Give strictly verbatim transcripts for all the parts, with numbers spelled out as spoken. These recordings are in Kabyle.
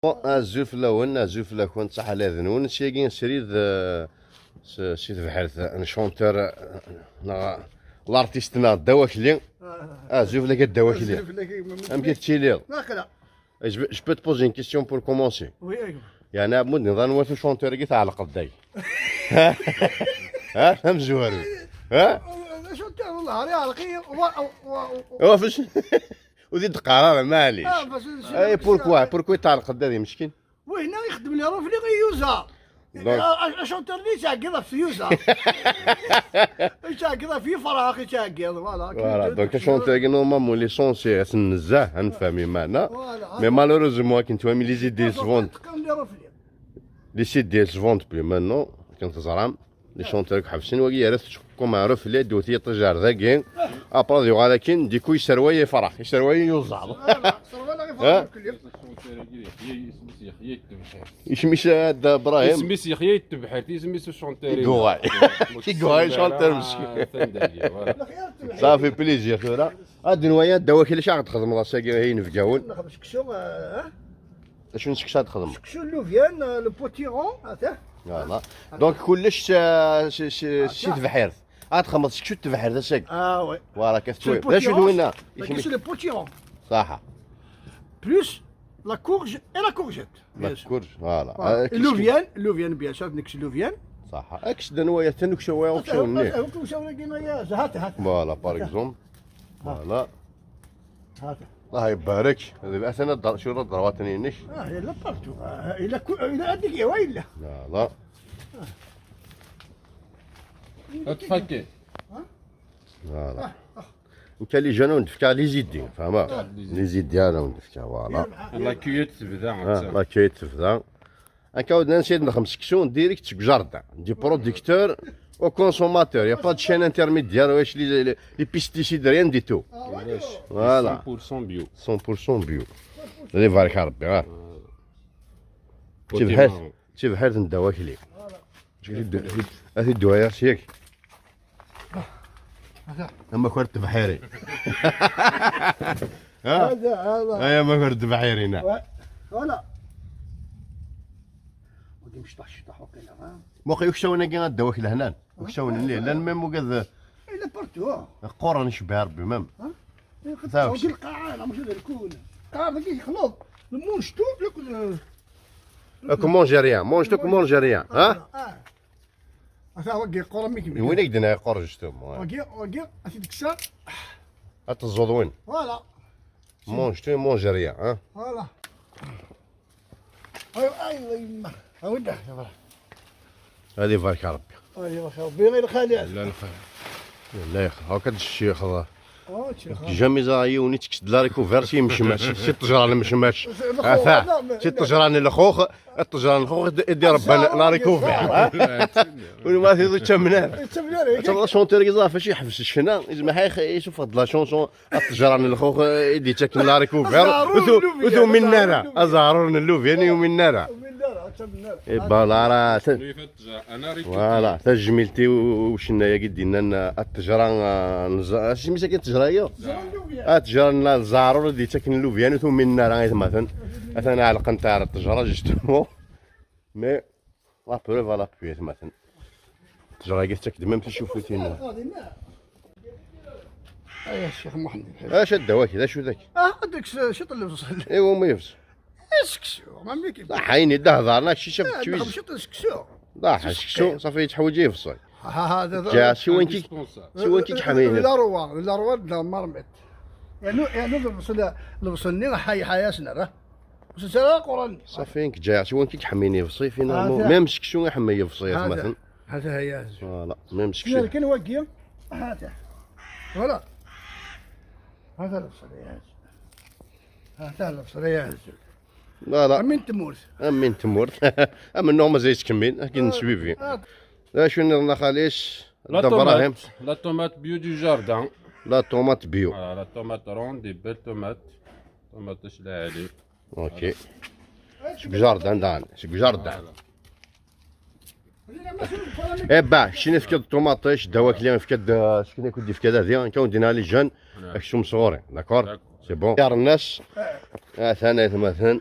Bon, azul fell-awen, azul fell-akent, ṣaḥa lɛid-nwen. Syagi srid, eh, s-, si tebḥirt, eh, n chanteur, eh, neɣ l'artiste neɣ Dda Wakli. Azul fell-ak a Dda Wakli. Azul fell-ak, a gma. Amek i tettiliḍ? Aql-aɣ. Je, je peux te poser une question pour commencer? Oui, a gma. Yeɛni, ɛmud, niḍan wat chanteur-agi tɛelqeḍ dagi. Ha, tamezwarut. Ha? Chanteur, والله، راه يعلق، و-، و-، و-، Wa fes-, ur t-id-qqar ara, maɛlic. Ah, parce que c'est Eh, pourquoi, pourquoi tɛelqeḍ dagi, meskin? وهنا يخدم لي روفلي غير يوزا. Donc. آه، آه، شونتور لي يتعقد في يوزا. يتعقد في فرح، يتعقد، voilà. Voilà, donc chanteur-agi, normalement, il est censé être nezzeh, ad nefhem iman-nneɣ. Voilà. Mais malheureusement, akken twami, les C D se vendent. تقام لي روفلي. Les C D se vendent plus maintenant, akken teẓram. Les chanteurs akk ḥebsen, wagi yerra-t comme un reflet d-iwet yiṭij ar dagi. Après, ad yuɣal akin, du coup, yesserway ifrax, yesserway iyuzaḍ. Voilà, ṣerwala ifrax. Ha? Mekli. Isem-is Yexya Itebḥirt. Isem-is, a Dda Ibrahim? Isem-is Yexya Itebḥirt, isem-is uchanteur. I yuɣal. I yuɣal chanteur meskin. Atan dagi, voilà. Ça fait plaisir, tura. Ad nwaya Dda Wakli, acu ad txedmeḍ ass-agi, ay inebgawen? Nexdem seksu, ah. D acu n seksu ad txedmeḍ? Seksu n lubyan, ah, le potiron, atah. Voilà. Donc, kullec, ah, si, si, si tebḥirt. Ad txedmeḍ seksu n tebḥirt ass-agi. Ah, ouais. Voilà, kif tura. D acu d winna? Dagi c'est le potiron. Ṣaḥa. Plus la courge et la courgette, bien sûr. La courge, voilà. Voilà. Ah, et lubyan, lubyan, bien sûr, nekkes lubyan. Ṣaḥa. Akken d anwa ya, tanuksa wa, uksawen-nni. Uksawen-agi, ya, hata, hata. Voilà, par exemple. Voilà. هذا. الله يبارك. هذا أثناء الدر-، شو الدروات هنا؟ آه، إلا بارتو. آه، إلا كو-، إلا هذيك، إيوا إلا. Voilà. تفكي. Voilà. آه، آه. أنت اللي جانا وندفكا les idées، فهمت؟ آه، les idées. Les idées أنا وندفكا، voilà. La cueillette تبدا. آه، la cueillette تبدا. Akka, on essaie de faire une section direct sur le jardin, du producteur au consommateur. Il n'y a pas de chaîne intermédiaire, wesh, les, les, les pesticides, rien du tout. Voilà. Cent pour cent bio. Cent pour cent bio. Allez, barka Rabbi, hein. Côté tibḥirt, maman. Tibḥirt n Dda Wakli. Ad t-id-, ad t-id-ddwayeɣ s yak. Amakar tebḥirin. Ha? هذا، هذا. Ay, amakar tebḥirin. Ouais. Voilà. ودي مشطح شطح وكذا، ها؟ Muqel uksawen-agi a Dda Wakli hnan. Uksawen-nni, llan même ugad. إلا بارتو، ها؟ Qquren, icebbeḥ Rebbi, même. ها؟ Tawes. القاعة، لا، مش هذا الكون. القاعة ذاك يخلط. المونشتو، لك، آه. Comme Algérien, mange tout comme Algérien, ha? آه. Ata wagi yeqqur am igenni. Win i k-d-nna yeqqur justement, ouais. Wagi, wagi, ad t-id-kkseɣ. Ad teẓẓuḍ win. Voilà. Mange tout, mange rien, hein. Voilà. Ay, ay, ay, yemma. Awi-d, yemma. Ad ibarek Rebbi. Ad ibarek Rebbi, ɣer lxali. La lxir. La lxir. هاكا الشيخ هذا. آه، الشيخ. Jamais ẓriɣ yiwen yekkes-d la recouverte si mecmac, si ṭṭejra n mecmac. Ata, si ṭṭejra n lxux. Ṭṭejra n lxux i d-irebban la recouverte, ha? Ur ma tiḍ ur ttamen ara. Ttamen ara, ata la chanteur-agi ẓaf acu yeḥbes ccna, yezmer ḥayex yessufeɣ-d la chanson, ṭṭejra n lxux i d-yettaken la recouverte. Ur tu-, ur tumin ara. Azaɛrur n llubyan ur yumin ara. Ur yumin ara, ur ttamen ara. Eh ben, la, la, ta-, voilà, tajmilt i u-, ucennay-agi d-yennan, ah, ṭṭejra, ah, n ẓ-, ah, isem-is akka ṭṭejra-agi? Ah, ṭṭejra n la, azaɛrur i d-yettaken llubyan ur tumin ara, aytmaten. Atan ɛelqent ar ṭṭejra, justement. Mais, la preuve à l'appui, aytmaten. Ṭṭejra-agi tettak-d même ticufutin. Ay, a Ccix Muḥend. Acu a Dda Wakli, d acu daki? Ah, deg s-, ciṭ n lebṣel. Iwa ma yebṣel? Seksu, ma mik. Ḍaḥ, ayen i d-hedṛen, akci-s akk d twizi. Ciṭ n seksu. Ḍaḥ, seksu, ṣafi yettḥewwij ibṣel. Ha, ha, ha, da, da. Ǧa, siwa nekk, siwa nekk i yeḥmayen. La rwa, la rwa d la marmit. Yernu, yernu lebṣel, lebṣel-nni ḥay-, ḥay-asen ara. Ur s-ara Qur'an. Ṣafi nekk ǧa, siwa nekk i yeḥmayen ibṣel, finalement. Même seksu iḥemmel ibṣel, aytmaten. هذا هي. Voilà, même seksu. Kan wagi, هذا. Voilà. هذا البصل يا هذا. هذا البصل يا هذا. Voilà. Am win temmurt. Am win temmurt. Am nnuɣ mazal yettkemmil, akken nesbibi. D acu nniḍen a xali-s? La tomate. La tomate bio du jardin. La tomate bio. Voilà, la tomate ronde, des belles tomates. Tomate lɛali. Ok. Seg jardin dan, seg jardin. Voilà. Eh ben, keččini tefkiḍ ṭumaṭic, Dda Wakli yefka-d, eh, akken i k-d-yefka d adi, akka wen-d-yenna les jeunes, aksum sɣur-i, d'accord? D'accord. C'est bon. Xyar-nnes, atan aytmaten.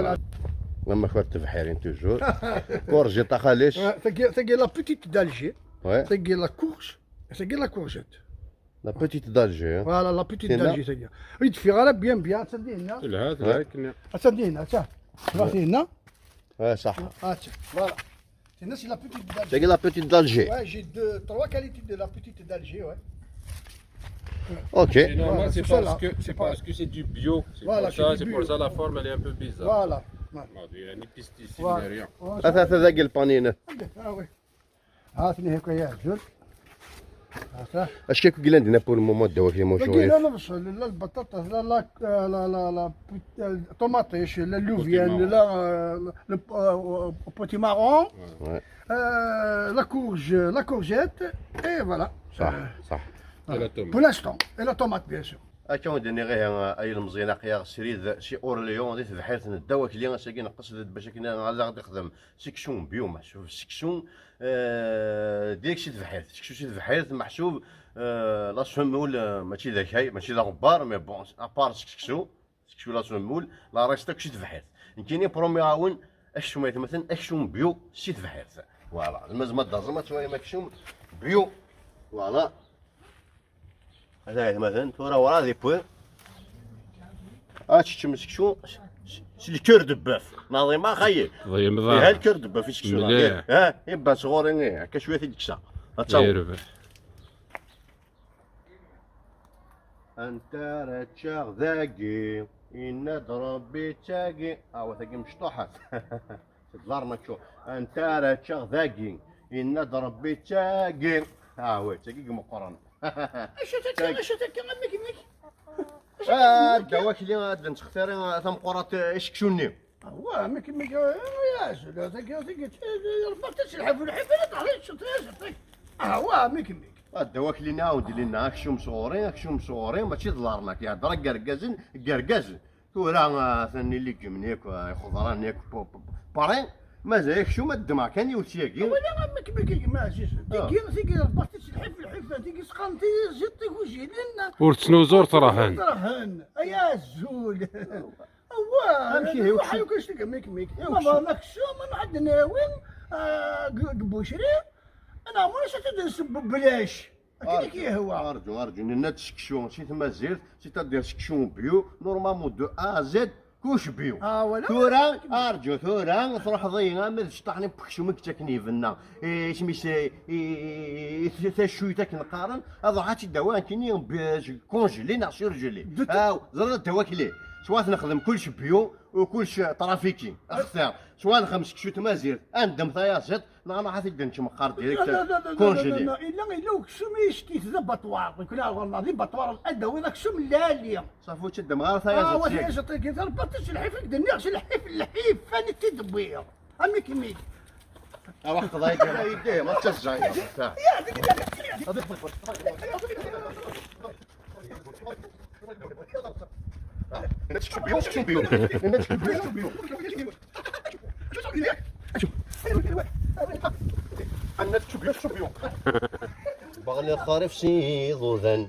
Voilà. Voilà. Même faire تبحيرين toujours. Courgette, خالص. Ouais, c'est la petite d'Alger. Ouais. C'est la courge. C'est la courgette. La petite d'Alger, hein. Voilà, la petite d'Alger, c'est bien. Oui, tu fais bien, bien, ça dit, non ? Là, c'est vrai que... Ça dit, non, ça. Voilà. Ouais, ça. Ah, tiens, voilà. C'est la petite d'Alger. C'est la petite d'Alger. Ouais, j'ai deux, trois qualités de la petite d'Alger, ouais. Ok. C'est normal, c'est parce que c'est du bio. C'est pour ça, c'est pour ça la forme, elle est un peu bizarre. Voilà. Bon, il y a ni pesticides, ni rien. Ah, ça, c'est la gueule panine. Ah oui. Ah, c'est une... Est-ce que vous avez pour le moment de voir les mochons ? لا، لا، بصل، لا، البطاطا، لا، لا، لا، لا، لا، la tomate, la louvienne, la, euh, le, euh, potimarron, euh, la courge, la courgette, et voilà. صح، صح. Voilà. Pour l'instant. Et la tomate, bien sûr. Akka i d-nniɣ ihi, ay ilmeẓyen, aql-aɣ srid si Orléans, di tebḥirt n Dda Wakli, ass-agi neqqes-d bac akken ad aɣ-d-ixdem seksu n bio, meḥsub seksu, eh, direct si tebḥirt. Seksu si tebḥirt, meḥsub, eh, la semoule, eh, mačči d akay, mačči d aɣebbar, mais bon, à part seksu, seksu la semoule, la reste akk si tebḥirt. Nekkini promis-awen aksum, aytmaten, aksum bio si tebḥirt. Voilà, mazal ma d-taẓem ad twalim aksum bio. Voilà. Hada aytmaten, tura werɛad yewwi. Ah, teččem seksu s, s, s le cœur de bœuf. Neɣ d imax ayi. Iha le cœur de bœuf i seksu. Mliḥ. Ha, ibba sɣur-i, eh, akka cwiya t-id-kkseɣ. Ad taweḍ. Irbeḥ. Anta ara ččeɣ dagi? Yenna-d Rebbi d tagi. Ah, wa tagi mecṭuḥet. Teḍlar mačču. Anta ara ččeɣ dagi? Yenna-d Rebbi d tagi. Ah, wa tagi i meqqren. Acu-tt akka, acu-tt akka, amek, amek? Ah, Dda Wakli, ad d-nettextiri tameqqrant, eh, i seksu-nni. Ah, wa, amek, amek, eh, ya azul, tagi, tagi, eh, Rebbi ad tt-lḥif, lḥif, ala teɛriḍ, tecceḍ, tecceḍ. Ah, wa, amek, amek? Ah, Dda Wakli, nɛawed lina, aksum sɣur-i, aksum sɣur-i, mačči d l'arnaque, ihedder-ak gergazen, gergazen. Tura, ah, atan les légumes-nni akk, ah, ixeḍra-nni akk, p-, p-, pari. Mazal aksum ad ddmeɣ kan yiwet syagi. Wala, amek, amek, gma Ɛziz. Ah. Tigi, tigi, lbaṭiṭ lḥif, lḥif, tigi sqan tigi ziṭ tigujilin. Ur ttnuzur trahen. Trahen. Ay azul. Awa, amek ihi, aksum? Aksum, aksum. Ma, ma, aksum, ma, ma, ad nawi, ah, g-, g-, bucri. Ana, ma, ad t-id-nsebbeb belac. Akken i k-yehwa. Arǧu, arǧu, nenna-d seksu si tmazirt, c'est-à-dire seksu bio, normalement de A à Z, kuc bio. Ah, voilà. Tura, arǧu, tura, truḥeḍ-iyi arma d cṭaḥ n weksum i yettaken yibenna. Eh, isem-is, eh, eh, eh, tacuyt akken qqaren, ad ruḥ ad tt-id-awi, akken, congelé neɣ surgelé. Aw, ẓriḍ a Dda Wakli, s wa ad nexdem kullec bio, u kullec trafiqué. Axtir, s wa ad nexdem seksu tmazirt, ad neddem tayaziḍt, neɣ nruḥ ad t-id-nečč meqqar direct, congelé. لا، لا، لا، لا، لا، لا، لا. إلا، إلا وكسوم يشتي ذا بطوار. يكون هذا والله ذي بطوار الأدوي ذاك سوم لا لي. صافي، وتشد مغار ثايا آه، زيد وثايا سيك. زطيك، إذا ربطت الحيف، يقدر نيغش الحيف، الحيف، أنا تدبير. أمي كميك. أروح قضايك يا يديه، ما تشجع يا. يا، دقيقة، دقيقة. هذا يقبل. هنا تشكي بيو، تشكي بيو. هنا تشكي بيو، تشكي بيو. هنا تشكي بيو، تشكي بيو. بغل الخريف سي ضوذن.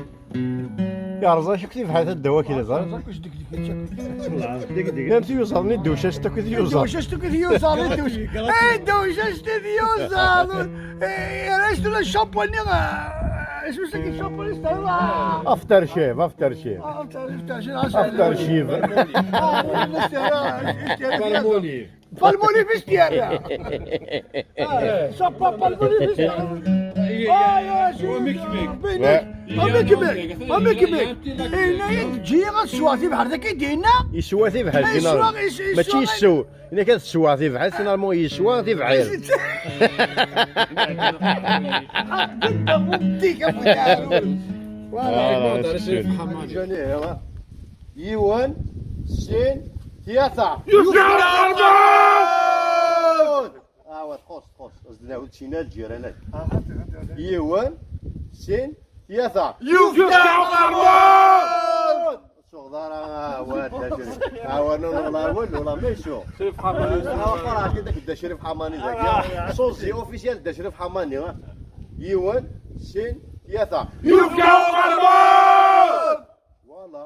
Yerẓa akk tibḥirt a ddaw akli ẓer. Am tiyuẓaḍ-nni ddewcacet akk i tiyuẓaḍ. Ddewcacet akk i tiyuẓaḍ. Ddewcacet i tiyuẓaḍ. Yerra-as tura ccampu-nni. After shave, after shave. After shave. Palmolive. Palmolive isterra. Sapa Palmolive isterra. Ay, ay, ay, amekmek. Amekmek. Amekmek. Yenna-yi-d, ǧǧiɣ ad sweɣ tibḥirt akka i d-yenna. Yeswa tibḥirt. Mačči yessew. Nekk ad sweɣ tibḥirt, normalement yeswa tibḥirt. Yiwen, sin, tlata. Yefka uqermud! Awa, txuṣ, txuṣ. Zedna ur tčina lǧiran. Yiwen, sin, tlata. Yefka uqermud! Suɣdara, awa, d ajri. Awa, non, non, la, wala, wala, ma yeswa. Awa, qara, kida, kida, Crif Ḥamani, dagi. Sozi officiel de Crif Ḥamani, ha. Yiwen, sin, tlata. Yefka uqermud! Voilà.